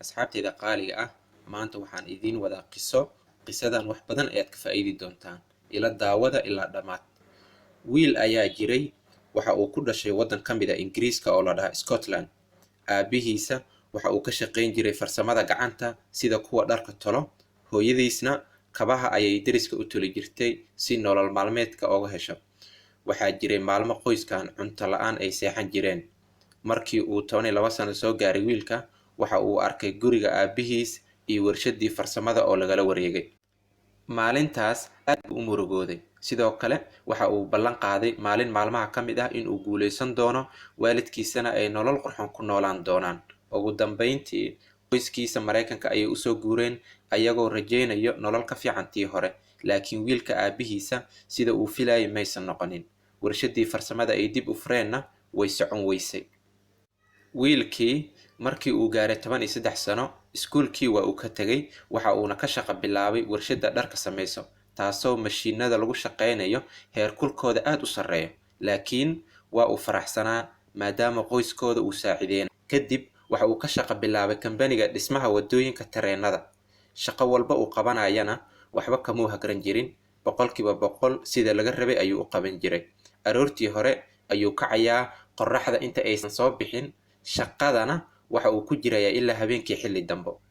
Asxaabteyda qaaliga ah, maanta waxaan idiin wadaa qiso. Qisadan wax badan ayaad ka faa'iidi doontaan. Ila daawada ilaa dhammaad. Wiil ayaa jiray. Waxa uu ku dhashay waddan ka mid ah Ingiriiska oo la dhaha Scotland. Aabihiisa waxa uu ka shaqayn jiray farsamada gacanta, sida kuwa dharka tolo. Hooyadiisna kabaha ayay deriska u toli jirtay si nolol maalmeedka ooga hesho. Waxaa jiray maalmo qoyskan cunto la'aan ay seexan jireen. Markii uu 12 sano soo gaaray wiilka, waxa uu arkay guriga aabihiis iyo warshadii farsamada oo lagala wareegay. Maalintaas aad buu u murugooday. Sidoo kale waxa uu ballan qaaday maalin maalmaha ka mid ah in uu guuleysan doono, waalidkiisana ay nolol qurxoon ku noolaan doonaan. Ugu dambeyntii qoyskiisa Maraykanka ayay usoo guureen, ayagoo rajaynayo nolol ka fiican tii hore. Laakiin wiilka aabihiisa sida uu filayay maysan noqonin. Warshadii farsamada ay dib u fureenna way socon weysay. Wiilkii markii uu gaaray 13 sano, iskuulkii waa uu ka tegay. Waxa uuna ka shaqo bilaabay warshadda dharka sameyso, taasoo mashiinada lagu shaqeynayo heerkulkooda aad u sarreeyo. Laakiin waa uu faraxsanaa maadaama qoyskooda uu saacideynay. Kadib waxa uu ka shaqo bilaabay kambaniga dhismaha wadooyinka tareenada. Shaqo walba uu qabanayana waxba kamuu hagran jirin, 100% sida laga rabay ayuu u qaban jiray. Aroortii hore ayuu kacayaa qorraxda inta aysan soo bixin, shaqadana waxa uu ku jirayaa ilaa habeenkii xilli dambo.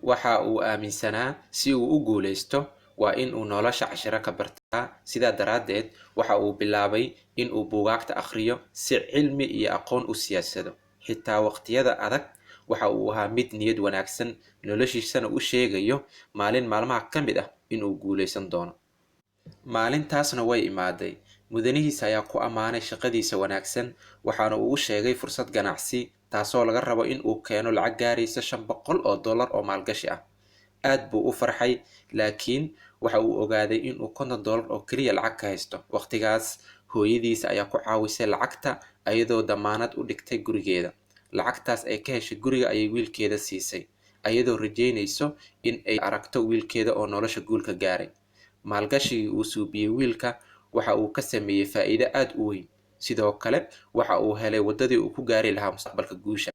Waxa uu aaminsanaa si uu u guuleysto waa in uu nolosha cashiro ka bartaa. Sidaa daraaddeed waxa uu bilaabay in uu buugaagta akhriyo si cilmi iyo aqoon u siyaadsado. Xitaa waqtiyada adag waxa uu ahaa mid niyad wanaagsan, noloshiisana u sheegayo maalin maalmaha ka mid ah inuu guuleysan doono. Maalintaasna way imaaday. Mudanihiisa ayaa ku ammaanay shaqadiisa wanaagsan, waxaana uu u sheegay fursad ganacsi, taasoo laga rabo in uu keeno lacag gaaraysa $500 oo maalgashi ah. Aad buu u farxay, laakiin waxa uu ogaaday in uu $50 oo keliya lacag ka haysto. Waqtigaas hooyadiisa ayaa ku caawisay lacagta, ayadoo damaanad u dhigtay gurigeeda. Lacagtaas ay ka heshay guriga ayay wiilkeeda siisay, ayadoo rajeynayso in ay aragto wiilkeeda oo nolosha guulka gaaray. Maalgashigii uu suubiyey wiilka waxa uu ka sameeyey faa'iido aad u weyn. Sidoo kale waxa uu helay waddadii uu ku gaari lahaa mustaqbalka guusha.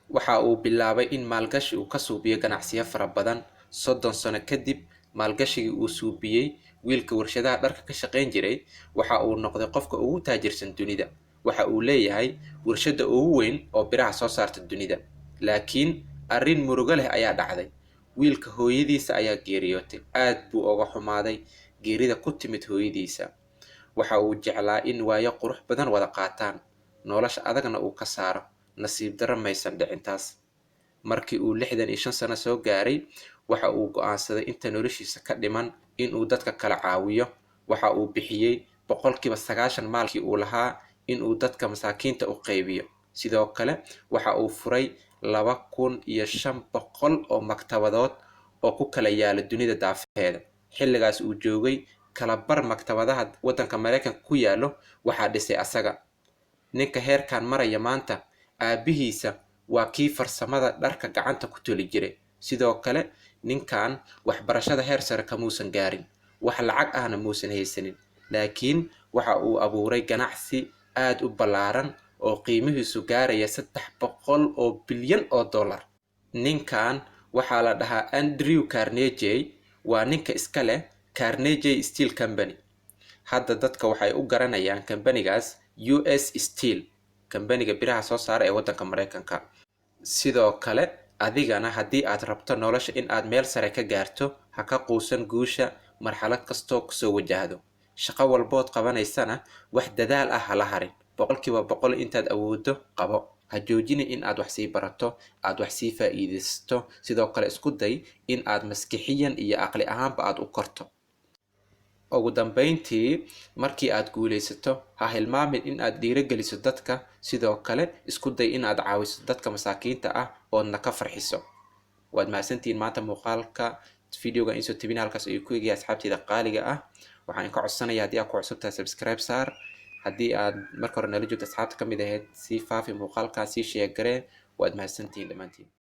Waxa uu bilaabay in maalgashi uu ka suubiyo ganacsiyo fara badan. 30 sano kadib maalgashigii uu suubiyey wiilka warshadaha dharka ka shaqayn jiray, waxa uu noqday qofka ugu taajirsan dunida. Waxa uu leeyahay warshadda ugu weyn oo biraha soo saarta dunida. Laakiin arrin murugo leh ayaa dhacday. Wiilka hooyadiisa ayaa geeriyootay. Aad buu uga xumaaday geerida ku timid hooyadiisa. Waxa uu jeclaa in waayo qurux badan wada qaataan, nolosha adagna uu ka saaro. Nasiib darro maysan dhicin taas. Markii uu 65 sano soo gaaray, waxa uu go'aansaday inta noloshiisa ka dhiman inuu dadka kala caawiyo. Waxa uu bixiyey 90% maalkii uu lahaa inuu dadka masaakiinta u qaybiyo. Sidoo kale waxa uu furay 2500 oo maktabadood oo ku kala yaala dunida daafaheeda. Xilligaas uu joogay, kala bar maktabadaha waddanka Maraykanka ku yaallo waxaa dhisay asaga. Ninka heerkan maraya maanta, aabihiisa waa kii farsamada dharka gacanta ku toli jiray. Sidoo kale ninkan waxbarashada heer sare kamuusan gaarin, wax lacag ahna muusan haysanin, laakiin waxa uu abuuray ganacsi aad u ballaaran oo qiimihiisu gaaraya 300 oo bilyan oo dollar. Ninkan waxaa la dhahaa Andrew Carnegie, waa ninka iska leh Carnegie Steel Company. Hadda dadka waxay u garanayaan kambanigaas US Steel, kambaniga biraha soo saara ee waddanka Maraykanka. Sidoo kale adigana haddii aad rabto nolosha in aad meel sare ka gaarto, ha ka quusan guusha marxalad kastoo kusoo wajahdo. Shaqo walbood qabanaysana wax dadaal ah hala harin, 100% intaad awooddo qabo. Ha joojini in aad wax sii barato, aad wax sii faa'iidaysato. Sidoo kale isku day in aad maskixiyan iyo aqli ahaanba aad u korto. Ugu dambeyntii, markii aad guuleysato, ha hilmaamin in aad dhiirogeliso dadka. Sidoo kale isku day in aad caawiso dadka masaakiinta ah oodna ka farxiso. Waad mahadsantihiin. Maanta muuqaalka videoga insoo tabina halkaas ayuu ku egaya. Asxaabteyda qaaliga ah, waxaan ka codsanaya haddii aad ku cusub tahay, subscribe saar. Haddii aad marka hore nala joogto asxaabta ka mid ahayd, sii faafi muuqaalkaa, sii share garee. Waad mahadsantihiin dhammaantiin.